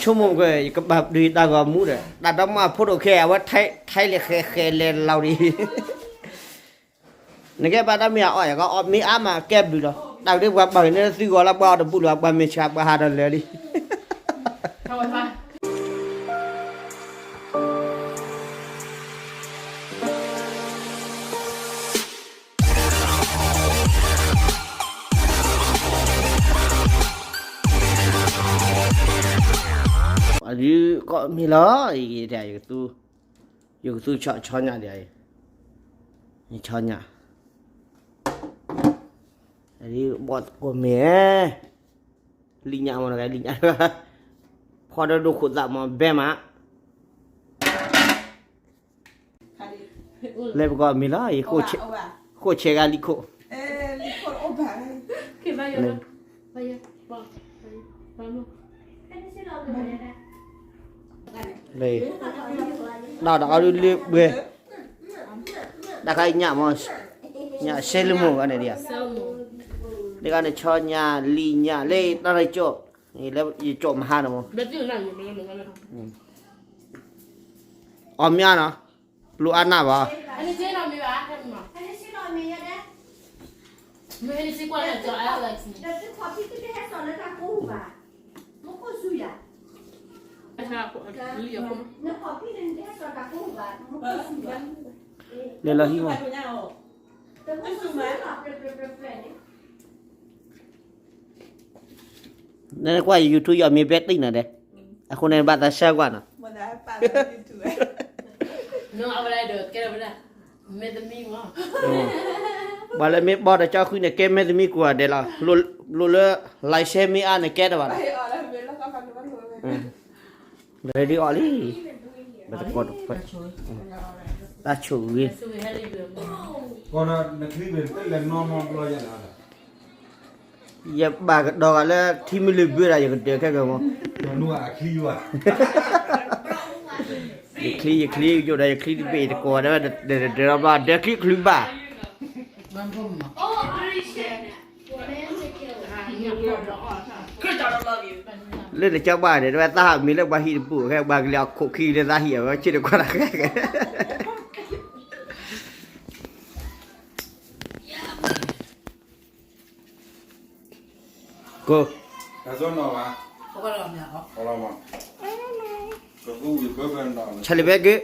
ဆိကမိၣ်ကွဲ ယကဘၣ်ပျံၤတၢ်ဂီၤမူဒီး တၢ်ဒီမါဖိဒိၣ်ခဲ အဝဲထဲလဲၣ်ဃဲဃဲလဲၤလီၤဒံး နကဲဘၣ်တၢ်မ့ၢ်အအီၣ်ယၤ ကအီၣ်မ့ၢ်အါမးကဲဘျုးလီၤ. တၢ်ကဒုပှၤဘၣ်ဂ့ၤန့ၣ် သုဂီၤလၢပှၤအီၣ်တဘူၣ်လၢၤ ပှၤမ့ၢ်ဆှးပှၤဟးဒီးလၢာ်လံ အဒုကီၢ်မ့ၢ်လီၤ ယကသူ ယကသူဆီညၣ်ဒံး ဆီညၣ် အဒုဘီၣ်သကိးမ့ၢ် လံာ်ညၣ်မ့ၢ်တဂၤ လံာ်ညၣ်တဂၤ ဖီဒီးဒိခိၣ်သးမ့ၢ်ဘဲမး လဲၤပကီၢ်မ့ၢ်လီၤ ယဃိၣ်ဆဲးဂၤလံာ်ခိၣ် ဒီးအီၤဒုလၢဘှဲ တၢ်ခါအံၤညၣ်မ့ၢ် ညၣ်ဆဲလၢမိၢ်ဂၤန့ၣ်ဒံးဧါ လၢဂၤန့ၣ် ဆီညၣ် လံာ်ညၣ် လၢတၢ်ရကၠီၣ် လၢယကၠီၣ်မဟါန့ၣ်မ့ၢ် အီၣ်မ့ၢ်နီၤ ပျိအါနၢ်ဘၣ် လဲၤလီၤဟံၣ်မး နကွၢ် YouTube ယီၤမ့ၢ်ဘဲတံၢ်နၤဒဲး အဃိန့ၣ်ဘၣ်သးဆၢကွၢ်နီၤ ဘၣ်လၢမ့ၢ်ဘီၣ်ဒီးကၠီဃုန့ၣ် ကဲမဲာ်သမံးကိးဂၤဒဲးလီၤ လိၣ်လၢ license မ့ၢ်အါန့ၣ်ကဲတဘၣ်လီၤ ready အီၤလံ ဘၣ်တကိးတဖျၢၣ် တၢ်ဆိၣ်ဂ့ၤ ယဘၣ်ကဒီးဂၤလၢထံမ့ၢ်လၢဘၢဒၣ် ယကဒၢးခဲကမီၤ ယချံ ယချံ ယိၣ်ဒီးယချံတဘ့ၣ် ယတကိးဝဲဒၣ် ဒၢးဒၢးဘၣ် ဒၢးချံချံဘၣ် လၢနကၠီဘၣ်န့ၣ် တဝဲသးဟးမံၤလၢပှၤဟံၣ်တပူၤ ခဲပှၤကလဲၤအီၣ်ခိၣ်ခံလၢသးဟံၣ်အဝဲ ဆ့ၣ်တကွၢ်တၢ်ခဲကဲ ကိး ဆၣ်လံဘဲက့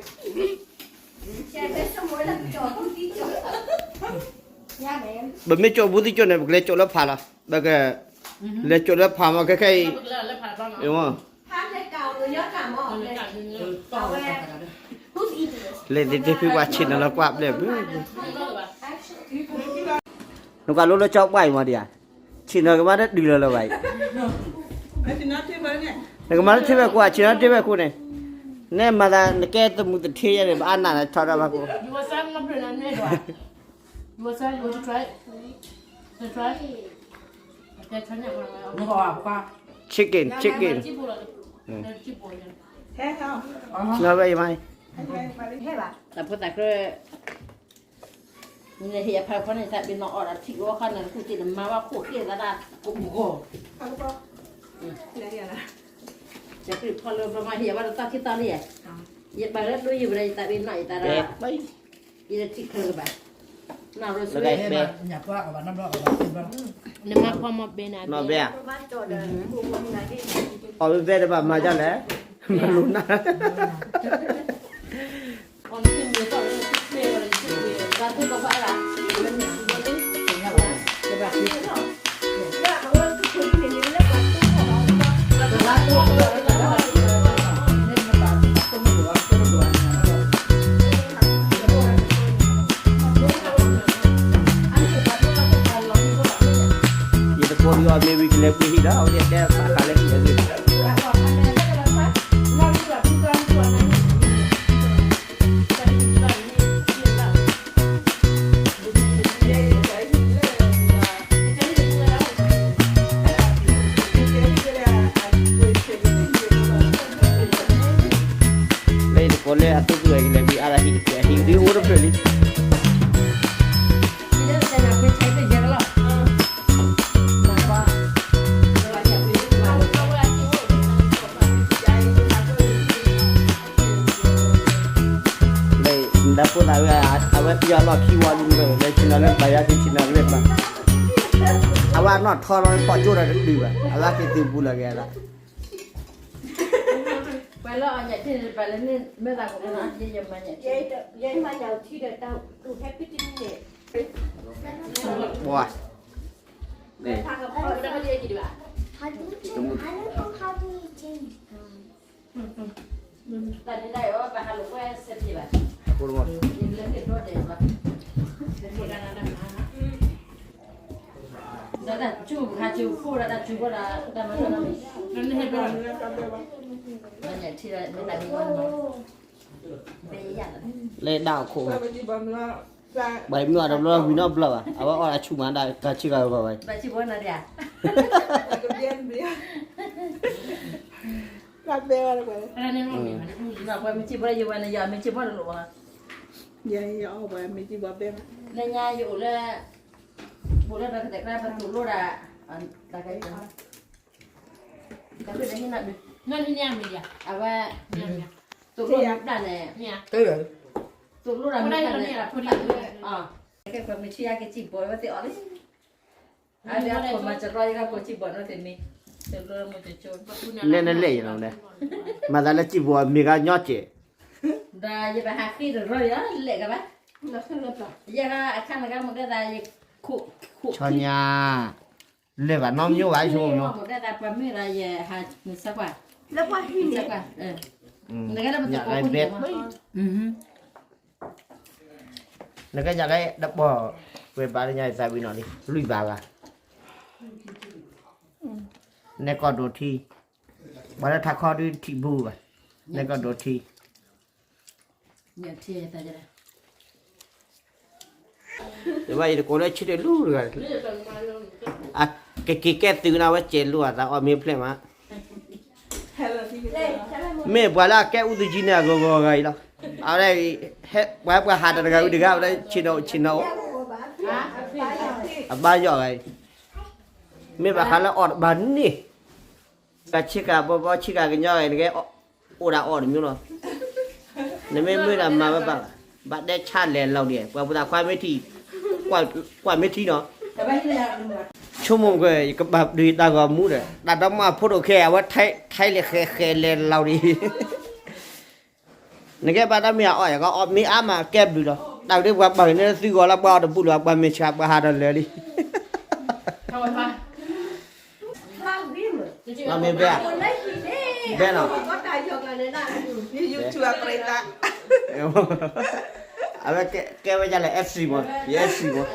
ၤ ပမ့ၢ်ကၠိးဘူးသံကၠိးန့ၣ် ပကလဲၤကၠိးလၢဖးလီၤ ပကလဲၤကၠိးလၢဖးမး ခဲခဲအံၤ လဲၤတ့ဖုပှၤဆ့ၣ်နီၤလၢကွၢ်ဘျဲၣ်ဘၣ် နကွၢ်လိလၢကၠီပှၢ်အံၤမးဒံးဧါ ဆ့ၣ်နီၤကမၤတၢ်တုၤလီၤလၢၤဘၣ်အံၤ နကမၤလၢထံဝဲၢ်ကွၢ် ဆ့ၣ်နီၤထံဝဲၢ်ခိၣ်န့ၣ် နဲမၤသးနကဲသမူးသထ့ယဲန့ၣ် ဘၣ်အါနၢ်လၢဆီထီၣ်ဘၣ်ခိၣ် chicken chicken နဝဲယမါ တၢ်ဖိသၣ်ကြၢး နဟ့ၣ်အဖးဖီန့ၣ် တၢ်ပ့ၤနီၣ်အီၣ်ဒီးထံၣ်ကဝီခါန့ၣ် ကူၣ်တ့ၢ်နမါဘၣ်ခိၣ်ဃ့သးဒၣ်ကိးမုၢ်ဂီၢ် တၢ်ကရံၣ်ဖီလၢဘျီမး ဟ့ၣ်အဘၣ်ဒီးတၢ်ခံသီလံ ယပာ်လၢဒိယံၤဝဲဒၣ် ယတၢ်ပ့ၤနီၣ်ယတၢ်ဒီး ယတထံၣ်ချၢကဘၣ် နရဆွဲ နမါဖီမီၢ်ဘဲနၤ နီၢ်ဘဲဧါ အီၣ်ဘဲဘဲတဘၣ်မၤဒ်လဲၣ် မၤလိနၤ ယတကိးဒီးအီၤမ့ၢ်ဝံၤကလဲၤပှ့ၤဟံၣ်ဒီး အဝဲတဲသးဃးလၢဟံၣ်အဂ့ၢ် လၢယတကိးလၢအသူၣ်ဖှံအံၤ လဲၤဝံၤအါဒၣ်ဟံၣ်တဖျၢၣ်ဟံၣ်ဒုအိၣ်တဖျၢၣ်လံ မၤကွၢ် မၤကွၢ် ဖိသၣ်ဝဲ အဝဲပယီၤလီၢ်ခံဝါလံမ့ၢ်လၢ ဆ့ၣ်နီၤလၢဘၣ်ယါက့ၤဆ့ၣ်နီၤလၢဘၣ်, အဝဲအနီၢ်ထီလီၤ ဖီၣ်ကၠိဒီးတတုၤဘၣ် အဝဲက့ၤသုးပူၤလီၤက့ၤအသး, ပှၤလၢအီၣ်ညၣ်ထံန့ၣ် ပှၤလၢန့ၣ်မ့ၢ်သးကလၢ ယဲယမၤညၣ်ထံ ယဲမၤညၣ်ထံဒီးတၢ်တူၢ်ဟဲပ့တနံၣ်န့ၣ်, ပှၤ How do you change? I don't know how do you change. လၢဒၣ်အခိၣ်, ပှၤမ့ၢ်အီၣ်တဘျီဝံၤနီတဘျီဘၣ် အဝဲအီၣ်အဆူၣ်မးဒၣ်ကၤဆ့ကၤဝဲဘၣ်ဝဲ, ပှၤမ့ၢ်စံးဘၣ်ယဝဲန့ၣ် ယမ့ၢ်စံးဘၣ်တလိၣ်ဘၣ်, လၢညါယအိၣ်လၢ ဘိးလၢဒီးကတဲာ်ကျါ ပသိၣ်လိတၢ် တၢ်ကဲ အဝဲ သိၣ်လိတၢ်မ့ၢ်ဘၣ်န့ၣ် သိၣ်လိတၢ်မ့ၢ်ဘၣ်န့ၣ် ကဲပှၤမ့ၢ်ထံၣ်ယၤကစံၣ်ဘီဝဲသ့ၣ်အီၤလံ, အဝဲအခိၣ်မၤစရီယကကိးစံၣ်ဘီနီသ့ၣ်မ့ၢ် သိၣ်လိမ့ၢ်တကၠိ နဲနလဲၣ်ယၤလီၤ, မၤသးလၢစံၣ်ဘီမ့ၢ်ဂၤညီကဲး, ဒီးယပဟးဃ့တရီယၤ လဲၣ်ကဘၣ်, ယဲအခါနကမူၤဒဲသး ယခိၣ်ခိၣ် ဆီညါ လဲၤဘၣ်နီတမံၤဘၣ် ဆိကမိၣ် မူၤဒဲသးပှၤမ့ၢ်ဒီးယဟးနုာ်ဆၢကွၢ်, လၢပှၤဟံၣ်န့ၣ်, နကဲလၢပသကိးဖိန့ၣ်, နကဲယကဲတပီၢ်, ဝဲဘၣ်လၢညါယသးဝံၤနီၣ်လံ လွံၢ်ဘၣ်ဘၣ်, နဲကီၢ်ဒိးထံ, ပှၤလၢထးခီဒုးထံၣ်ဘူဘၣ်, နဲကီၢ်ဒိးထံ ယဘၣ်ယတကိးလၢဆံတလူတဂၤ, ကက့ၤကဲသုးနၤဝဲစဲးလိာ်အသးအီၣ်မ့ၢ်ဖျဲၣ်မး, မ့ၢ်ပှၤလၢအကဲအူသူကံန့ၣ် အဂီၤဂီၤဂၤအံၤလီၤ, အဝဲ ပှၤပှၤဟးတၢ်တဂၤဝံၤတဂၤ အဝဲဆ့ၣ်နီၤဆ့ၣ်နီၤ, အဘါယွၤဂၤအံၤ, မ့ၢ်ဘၣ်ဃးလၢအီၣ်တဘၣ်န့ၣ် ကဆ့ကၤဘီဘီဆ့ကၤကညီဂၤအံၤ နကဲ အိၣ်ဒၣ်အီၣ်တမံၤလီၤ, နမ့ၢ်မ့ၢ်ဒၣ်မၤဝဲဘၣ်, ဘၣ်ဒဲးဆါလဲၤလီၤဒံး ပှၤဖိသၣ်ခွါမ့ၢ်ထံၣ်, ကွၢ်မ့ၢ်ထံၣ်နီၤ, ဆိကမိၣ်ကွံာ် ယကဘၣ်ပျံၤတၢ်ဂီၤမူဒီး တၢ်ဒီမါဖိဒိၣ်ခဲ အဝဲထဲလဲၤဃဲၤဃဲၤလဲၤလီၤဒံး, နကဲဘၣ်တၢ်မ့ၢ်အအီၣ်ယၤကီး အီၣ်မ့ၢ်အါမးကဲဘျုးလီၤ, တၢ်ကဒုးပှၤဘၣ်ဂ့ၤန့ၣ်သုဂီၤလၢပှၤအီၣ်တဘူၣ်လၢၤ ပှၤမ့ၢ်ဆှးပှၤဟးဒီးလၢာ်လံ မ့ၢ်ဘဲ, ဘဲနီၤ, အဝဲကဲဝဲဒ်လဲၣ် FC မး ယ FC မး,